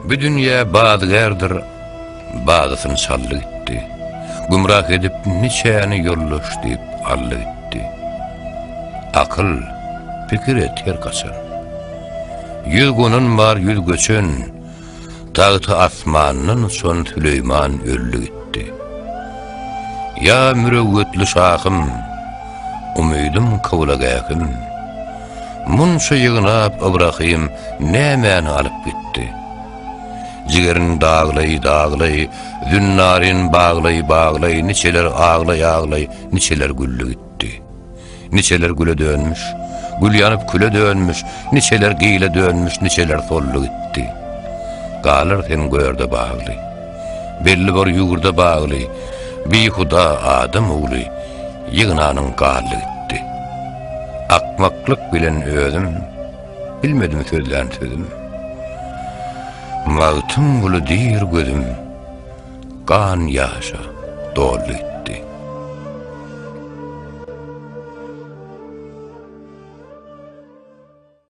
Bu dünýä bazygärdir, bazysyny çaldy gitdi. Gümrah edip niçäni ýoldaş diýip aldy gitdi. Akyl, pikir et her haçan. Yüz gonan bar, yüz göçen, Tagty asmandan uçan Süleýman öldi gitdi. Ýa mürewwetli şahym, umydym kybla-gähim, Munça ýygnap Ybrahym nämäni alyp gitdi? Jigerin daglaý-daglaý, zünnaryn baglaý-baglaý, Niçeler aglaý-aglaý, niçeler güldi gitdi. Niçeler güle dönmüş, gül ýanyp küle dönmüş, Niçeler gile dönmüş, niçeler soldy gitdi. Galar sen görde bagly, belli bor ýurda bagly, Bihuda adam ogly ýygnanyň galdy gitdi. Akmaklyk bilen özüm, bilmedim sözlän sözüm. Magtymguly diýr gözüm, gan ýaşa doldy gitdi.